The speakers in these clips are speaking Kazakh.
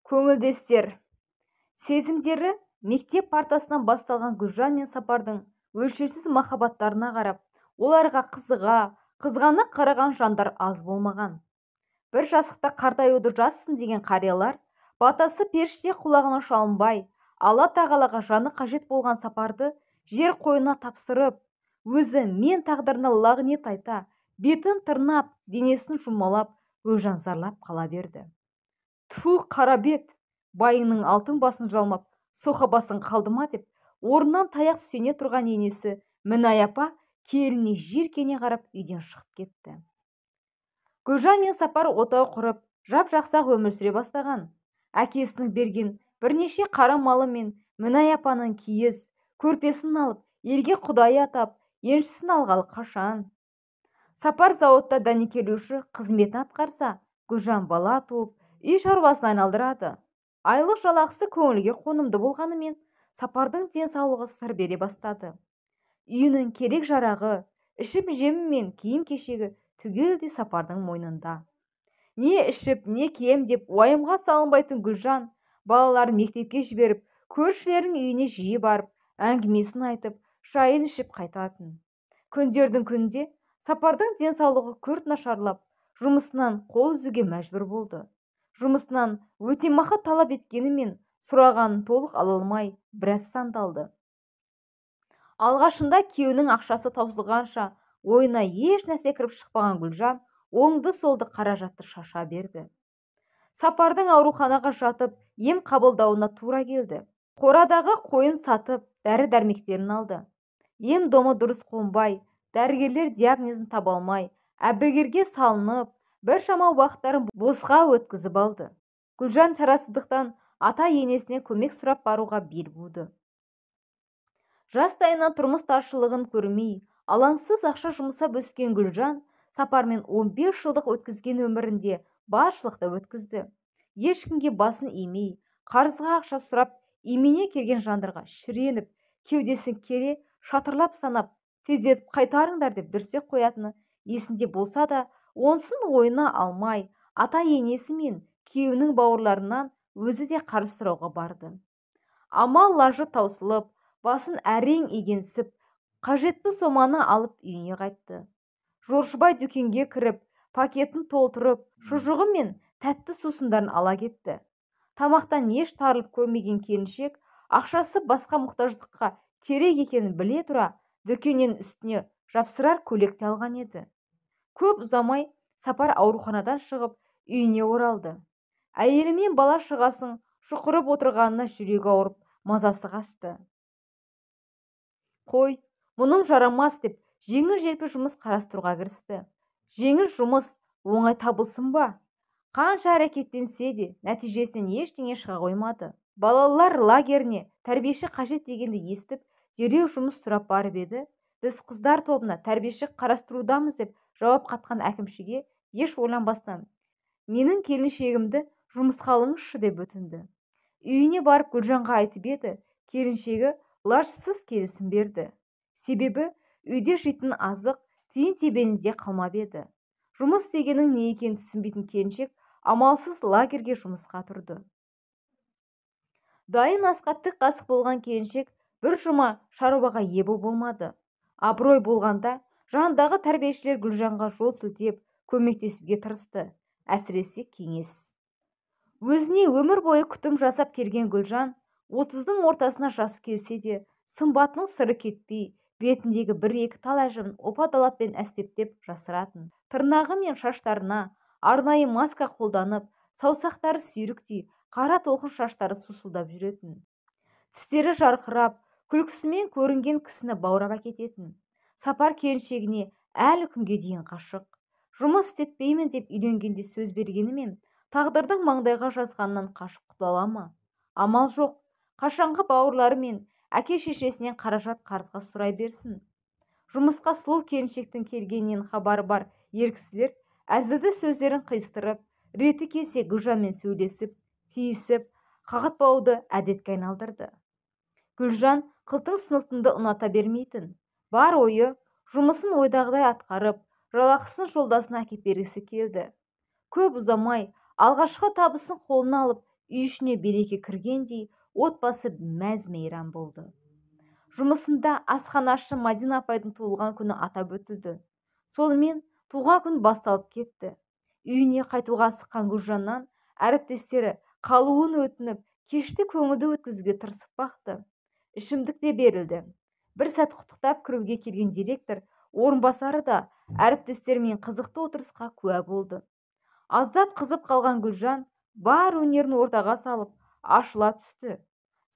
Көңілдестер. Сезімдері мектеп партасынан басталған Гүлжан мен Сапардың өлшеусіз махаббаттарына қарап, оларға қызыға, қызғана қараған жандар аз болмаған. Бір жасықта қартаюды жазсын деген қариялар батасы періште құлағына шалынбай, Алла тағалаға жаны қажет болған Сапарды жер қойнына тапсырып, өзі мен тағдырына лағнет айта, бетін тырнап, денесін жұлмалап, Гүлжан зарлап қала берді. Тфу, қара бет, байыңның алтын басын жалмап, соқа басың қалды ма деп, орнынан таяқ сүйене тұрған енесі Мінай апа келініне жиіркене қарап үйден шығып кетті. Гүлжан мен Сапар отау құрып, жап-жақсы өмір сүре бастаған. Әкесінің берген бірнеше қара малы мен Мінай апаның киіз, көрпесін алып, елге құдайы атап, еншісін алғалы қашан. Сапар зауытта дәнекерлеуші қызметін атқарса, Гүлжан бала туып, үй шаруасын айналдырады. Айлық жалақысы көңілге қонымды болғанымен, Сапардың денсаулығы сыр бере бастады. Үйінің керек-жарағы, ішіп-жемі мен киім-кешегі түгелдей Сапардың мойнында. Не ішіп, не кием деп уайымға салынбайтын Гүлжан балаларын мектепке жіберіп, көршілерінің үйіне жиі барып, әңгімесін айтып, шайын ішіп қайтатын. Күндердің күнінде Сапардың денсаулығы күрт нашарлап, жұмысынан қол үзуге мәжбүр болды. Жұмысынан өтемақы талап еткенімен сұрағанын толық ала алмай, біраз сандалды. Алғашында күйеуінің ақшасы таусылғанша ойына еш нәрсе кіріп шықпаған Гүлжан оңды-солды қаражатты шаша берді. Сапардың ауруханаға жатып, ем қабылдауына тура келді. Қорадағы қойын сатып, дәрі-дәрмектерін алды. Ем домы дұрыс қонбай, дәрігерлер диагнозын таба алмай, әбігерге салынып, біршама уақыттарын босқа өткізіп алды. Гүлжан шарасыздықтан ата-енесіне көмек сұрап баруға бел буды. Жастайынан тұрмыс таршылығын көрмей, алаңсыз ақша жұмсап өскен Гүлжан Сапармен 15 жылдық өткізген өмірінде баршылықты өткізді. Ешкімге басын имей, қарызға ақша сұрап, имене келген жандарға шіреніп, кеудесін кере шатырлап санап, тездетіп қайтарыңдар деп дүрсек қоятыны есінде болса да, онсын ойына алмай, ата-енесі мен күйеуінің бауырларынан өзі де қарыз сұрауға барды. Амал лажы таусылып, басын әрең игенсіп, қажетті соманы алып үйіне қайтты. Жоршыбай дүкенге кіріп, пакетін толтырып, шұжығы мен тәтті сусындарын ала кетті. Тамақтан еш тарылып көрмеген келіншек, ақшасы басқа мұқтаждыққа керек екенін біле тұра, дүкеннен үстіне жапсырар көйлек те алған еді. Көп ұзамай Сапар ауруханадан шығып, үйіне оралды. Әйелі мен бала шағасын шұқырып отырғанына жүрегі ауырып, мазасы қашты. Қой, мұным жарамас деп жеңіл-желпі жұмыс қарастыруға кірісті. Жеңіл жұмыс оңай табылсын ба? Қанша әрекеттенсе де, нәтижесінен ештеңе шыға қоймады. Балалар лагеріне тәрбиеші қажет дегенді естіп, дереу жұмыс сұрап барып еді, біз қыздар тобына тәрбиеші қарастырудамыз деп жауап қатқан әкімшіге еш ойланбастан, менің келіншегімді жұмысқа алыңызшы деп өтінді. Үйіне барып Гүлжанға айтып еді, келіншегі лажсыз келісім берді. Себебі үйде жейтін азық тиын-тебенінде қалмап еді. Жұмыс дегеннің не екенін түсінбейтін келіншек амалсыз лагерге жұмысқа тұрды. Дайын асқа тік қасық болған келіншек бір жұма шаруаға ебі болмады. Абырой болғанда жанындағы тәрбиешілер Гүлжанға жол сілтеп, көмектесуге тырысты, әсіресе кеңес. Өзіне өмір бойы күтім жасап келген Гүлжан 30-дың ортасына жасы келсе де, сымбатының сыры кетпей, бетіндегі бір-екі тал әжімін опа-далаппен әспеттеп жасыратын. Тырнағы мен шаштарына арнайы маска қолданып, саусақтары сүйріктей, қара толқын шаштары сусылдап жүретін. Тістері жарқырап, күлкісімен көрінген кісіні баурап әкететін. Сапар келіншегіне әлі күнге дейін қашық. Жұмыс істетпеймін деп үйленгенде сөз бергенімен, тағдырдың маңдайға жазғанынан қашып құтыла ма? Амал жоқ, қашанғы бауырлары мен әке-шешесінен қаражат қарызға сұрай берсін. Жұмысқа сұлу келіншектің келгенінен хабары бар ер кісілер әзілді сөздерін қиыстырып, реті келсе Гүлжанмен сөйлесіп, тиісіп, қағытпауды әдетке айналдырды. Гүлжан қылтың-сылтыңды ұната бермейтін. Бар ойы жұмысын ойдағыдай атқарып, жалақысын жолдасына әкеп бергісі келді. Көп ұзамай, алғашқы табысын қолына алып, Үй ішіне береке кіргендей, отбасы мәз-мейрам болды. Жұмысында асханашы Мадина апайдың туылған күні атап өтілді. Сонымен туған күн басталып кетті. Үйіне қайтуға асыққан Гүлжаннан әріптестері қалуын өтініп, кешті көңілді өткізуге тырысып бақты. Ішімдік те берілді. Бір сәт құттықтап кіруге келген директор орынбасары да әріптестерімен қызықты отырысқа куә болды. Аздап қызып қалған Гүлжан бар өнерін ортаға салып, ашыла түсті.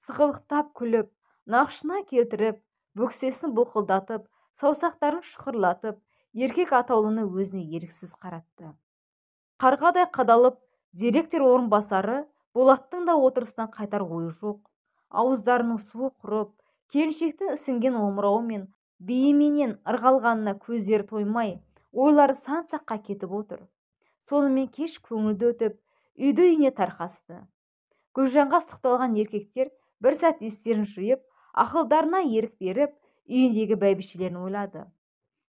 Сықылықтап күліп, нақышына келтіріп, бөксесін бұлқылдатып, саусақтарын шықырлатып, еркек атаулыны өзіне еріксіз қаратты. Қарғадай қадалып, директор орынбасары Болаттың да отырыстан қайтар ойы жоқ. Ауыздарының суы құрып, келіншектің ісінген омырауы мен биіменен ырғалғанына көздері тоймай, ойлары сан саққа кетіп отыр. Сонымен кеш көңілді өтіп, үйді үйіне тарқасты. Гүлжанға сұқталған еркектер бір сәт естерін жиып, ақылдарына ерік беріп, үйіндегі бәйбішелерін ойлады.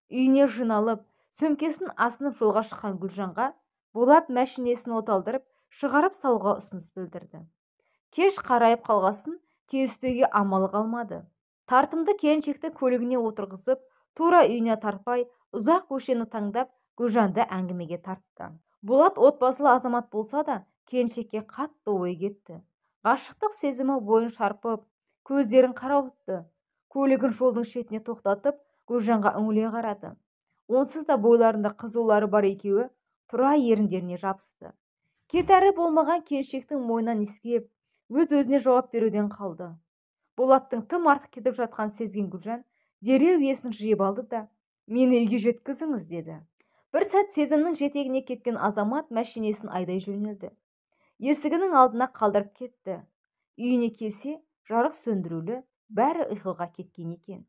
Үйіне жиналып, сөмкесін асынып жолға шыққан Гүлжанға Болат мәшинесін оталдырып, шығарып салуға ұсыныс білдірді. Кеш қарайып қалғасын келіспеуге амалы қалмады. Тартымды келіншекті көлігіне отырғызып, тура үйіне тартпай, ұзақ көшені таңдап, Гүлжанды әңгімеге тартты. Болат отбасылы азамат болса да, келіншекке қатты ой кетті. Ғашықтық сезімі бойын шарпып, көздерін қарауытты. Көлігін жолдың шетіне тоқтатып, Гүлжанға үңіле қарады. Онсыз да бойларында қызулары бар екеуі тұра еріндеріне жабысты. Кетәрі болмаған келіншектің мойнынан иіскеп, өз-өзіне жауап беруден қалды. Болаттың тым артық кетіп жатқан сезген Гүлжан дереу есін жиып алды да, мені үйге жеткізіңіз деді. Бір сәт сезімнің жетегіне кеткен азамат мәшинесін айдай жөнелді. Есігінің алдына қалдырып кетті. Үйіне келсе, жарық сөндірулі, бәрі ұйқыға кеткен екен.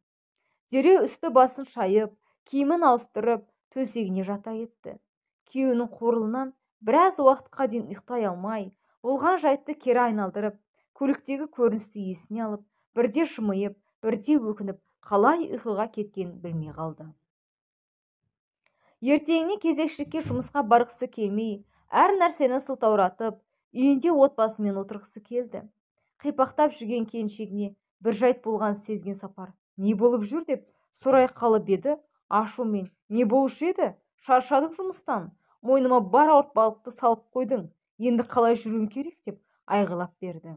Дереу үсті басын шайып, киімін ауыстырып, төсегіне жата кетті. Күйеуінің қорлығынан біраз уақытқа дейін ұйықтай алмай, болған жайтты кері айналдырып, көліктегі көріністі есіне алып, бірде жымиып, бірде өкініп, қалай ұйқыға кеткенін білмей қалды. Ертеңіне кезекшілікке жұмысқа барғысы келмей, әр нәрсені сылтауратып, үйінде отбасымен отырғысы келді. Қипақтап жүрген келіншегіне бір жайт болғанын сезген Сапар, не болып жүр деп сұрай қалып еді, ашумен, не болушы еді, шаршадым жұмыстан, мойныма бар ауыртпалықты салып қойдың, енді қалай жүруім керек деп айғайлап берді.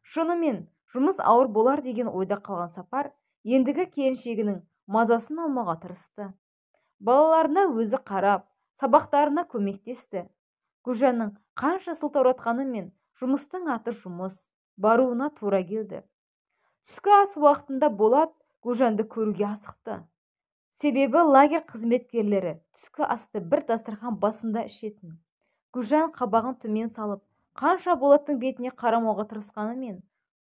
Шынымен жұмыс ауыр болар деген ойда қалған Сапар ендігі келіншегінің мазасын алмауға тырысты. Балаларына өзі қарап, сабақтарына көмектесті. Гүлжанның қанша сылтауратқанымен жұмыстың аты жұмыс, баруына тура келді. Түскі ас уақытында Болат Гүлжанды көруге асықты. Себебі лагерь қызметкерлері түскі асты бір дастархан басында ішетін. Гүлжан қабағын төмен салып, қанша Болаттың бетіне қарамауға тырысқанымен,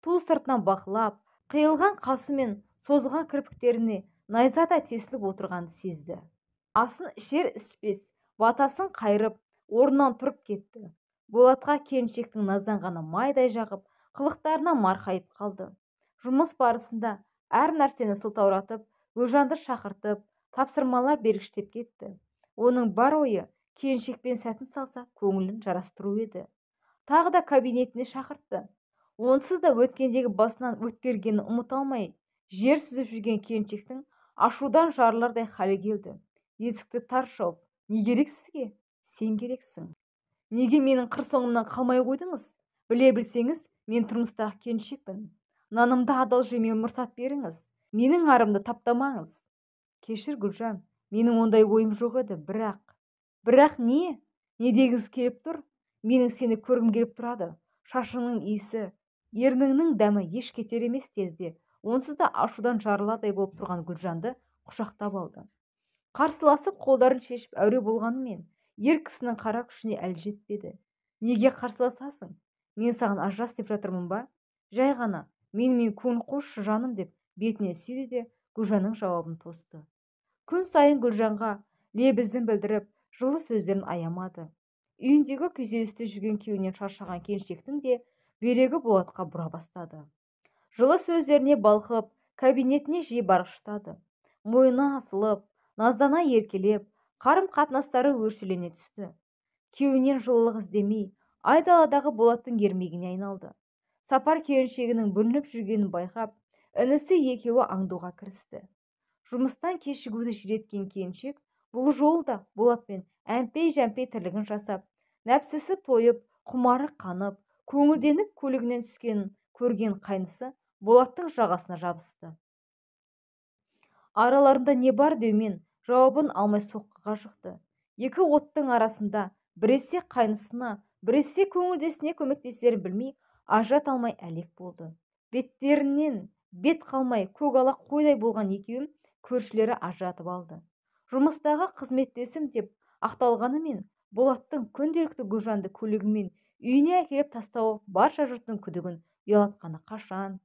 ту сыртынан бақылап, қиылған қасы мен созылған кірпіктеріне найзадай тесіліп отырғанын сезді. Асын ішер ішпес, батасын қайырып, орнынан тұрып кетті. Болатқа келіншектің назданғаны майдай жағып, қылықтарына марқайып қалды. Жұмыс барысында әр нәрсені сылтауратып, Гүлжанды шақыртып, тапсырмалар бергіштеп кетті. Оның бар ойы келіншекпен сәтін салса көңілін жарастыру еді. Тағы да кабинетіне шақыртты. Онсыз да өткендегі басынан өткергенін ұмыта алмай, жер сүзіп жүрген келіншектің ашудан жарылардай халі келді. Есікті тар жауып, не керек сізге? Сен керексің. Неге менің қыр соңымнан қалмай қойдыңыз? Біле білсеңіз, мен тұрмыстағы келіншекпін. Нанымды адал жемеуге мұрсат беріңіз. Менің арымды таптамаңыз. Кешір, Гүлжан, менің ондай ойым жоқ еді, бірақ. Бірақ не? Не дегіңіз келіп тұр? Менің сені көргім келіп тұрады. Шашыңның иісі, ерніңнің дәмі еш кетер емес деді де, онсыз да ашудан жарыладай болып тұрған Гүлжанды құшақтап алды. Қарсыласып қолдарын шешіп әуре болғанымен, ер кісінің қара күшіне әлі жетпеді. Неге қарсыласасың? Мен саған ажырас деп жатырмын ба? Жай ғана, менімен көңіл қосшы жаным деп бетіне сүйді де Гүлжанның жауабын тосты. Күн сайын Гүлжанға лебізін білдіріп, жылы сөздерін аямады. Үйіндегі күйзелісте жүрген күйеуінен шаршаған келіншектің де бүйрегі Болатқа бұра бастады. Жылы сөздеріне балқып, кабинетіне жиі барғыштады. Мойнына асылып, наздана еркелеп, қарым-қатынастары өршелене түсті. Күйеуінен жылылық іздемей, Айдаладағы Болаттың ермегіне айналды. Сапар келіншегінің бүлініп жүргенін байқап, інісі екеуі аңдуға кірісті. Жұмыстан кешігуді жиреткен келіншек бұл жолы да Болатпен әмпей-жәмпей тірлігін жасап, нәпсісі тойып, құмары қанып, көңілденіп көлігінен түскенін көрген қайнысы Болаттың жағасына жабысты. Араларында не бар деумен жауабын алмай соққыға жықты. Екі оттың арасында біресе қайнысына, біресе көңілдесіне көмектесерін білмей, ажырата алмай әлек болды. Беттерінен бет қалмай көк ала қойдай болған екеуін көршілері ажыратып алды. Жұмыстағы қызметтесім деп ақталғанымен Болаттың күнделікті Гүлжанды көлігімен үйіне әкеліп тастауы барша жұрттың күдігін ұялатқаны қашан.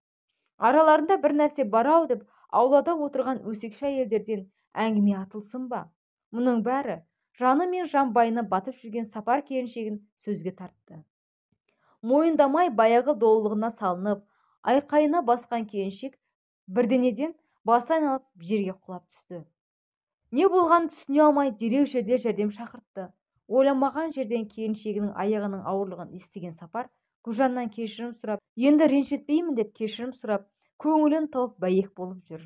Араларында бір нәрсе бар-ау деп аулада отырған өсекші әйелдерден әңгіме атылсын ба? Мұның бәрі жаны мен жамбайына батып жүрген Сапар келіншегін сөзге тартты. Мойындамай баяғы долылығына салынып, айқайына басқан келіншек бірденеден басы айналып жерге құлап түсті. Не болғанын түсіне алмай дереу жедел жәрдем шақыртты. Ойламаған жерден келіншегінің аяғының ауырлығын естіген Сапар Гүлжаннан кешірім сұрап, енді ренжітпеймін деп кешірім сұрап, көңілін тауып бәйек болып жүр.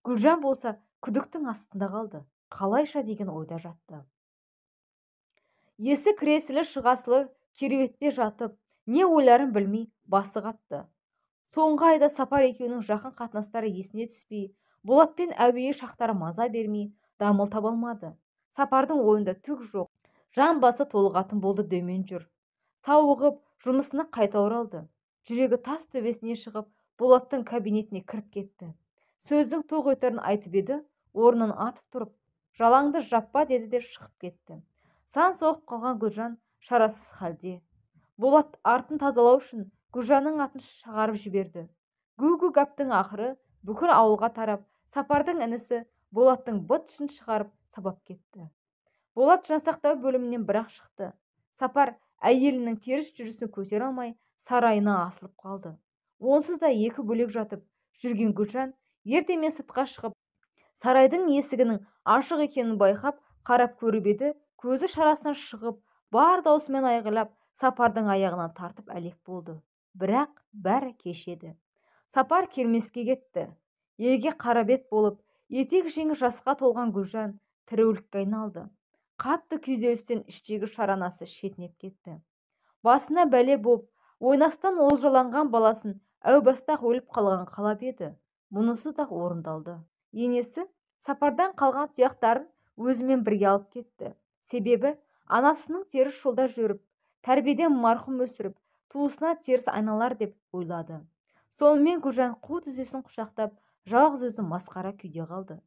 Гүлжан болса күдіктің астында қалды. Қалайша деген ойда жатты. Есі кіресілі шығасылы кереуетте жатып, не ойларын білмей басы қатты. Соңғы айда Сапар екеуінің жақын қатынастары есіне түспей, Болатпен әуейі шақтары маза бермей, дамыл таба алмады. Сапардың ойында түк жоқ, жан басы толығатын болды деумен жүр. Сауығып, жұмысына қайта оралды. Жүрегі тас төбесіне шығып, Болаттың кабинетіне кіріп кетті. Сөздің тоқ етерін айтып еді, орнын атып тұрып, жалаңды жаппа деді де шығып кетті. Сан соғып қалған Гүлжан шарасыз халде. Болат артын тазалау үшін Гүлжанның атын шығарып жіберді. Гу-гу гәптің ақыры бүкіл ауылға тарап, Сапардың інісі Болаттың быт-шытын шығарып сабап кетті. Болат жансақтау бөлімінен бірақ шықты. Сапар әйелінің теріс жүрісін көтере алмай сарайына асылып қалды. Онсыз да екі бөлек жатып жүрген Гүлжан ертемен сыртқа шығып, сарайдың есігінің ашық екенін байқап, қарап көріп еді, көзі шарасынан шығып, бар даусымен айғайлап, Сапардың аяғынан тартып әлек болды. Бірақ бәрі кеш еді. Сапар келмеске кетті. Елге қара бет болып, етек жеңі жасқа толған Гүлжан тірі өлікке айналды. Қатты күйзелістен іштегі шаранасы шетінеп кетті. Басына бәле боп, ойнастан олжаланған баласын әу баста өліп қалған қалап еді. Мұнысы да орындалды. Енесі Сапардан қалған тұяқтарын өзімен бірге алып кетті. Себебі анасының теріс жолда жүріп, тәрбиеден марқұм өсіріп, туысына теріс айналар деп ойлады. Сонымен Гүлжан қу тізесін құшақтап, жалғыз өзі масқара күйде қалды.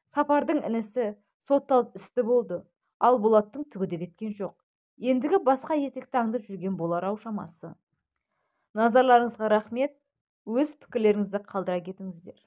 Сапардың інісі сотталып істі болды, ал Болаттың түгі де кеткен жоқ. Ендігі басқа етекті аңдып жүрген болар ау шамасы. Назарларыңызға рахмет. Өз пікірлеріңізді қалдыра кетіңіздер.